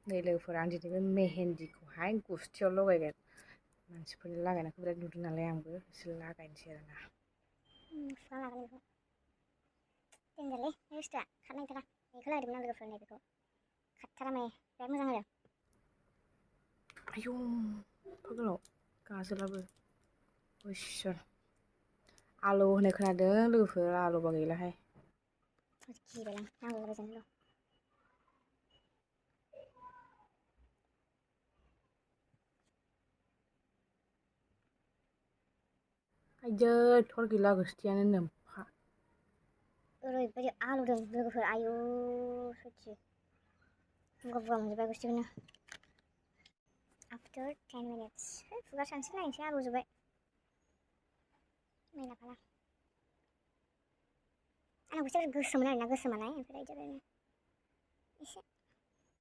नै लोगोफोर आं दिनै बे मेहेन्दिखौहाय गुस्थियाव लगायगोन मानसिफोरनि लागायनायखौ बिराद नुदों नालाय आंबो एसे लागायनोसै आरोना सुना लागोन बेखौ देनजारलै बे बुस्थुआ खारनो नागिरा बेखौ लायदोंमोन आं लोगोफोर बेखौ खारथारा माने बिराद मोजां आरो आयौ फागोलाव गाजोलाबो इसोर आलौ होनाय खोनादों लोगोफोर आलौबा गैलाहाय गिबायलां नांगौ जाबाय जोंनो आइदै थर गैला गुस्थियानो नोमफा ओरैबायदि आलौदों लोगोफोर आयौ सयथि बुगा बुगा मोनजोब्बाय गुस्थिखौनो आफ्टर 10 minutes खुगा सानसे नायनोसै आलौजोब्बाय मैला खाला आंना गुस्थिया गोसोममोन आरोना गोसोमालाय ओमफ्राय बिदिनो एसे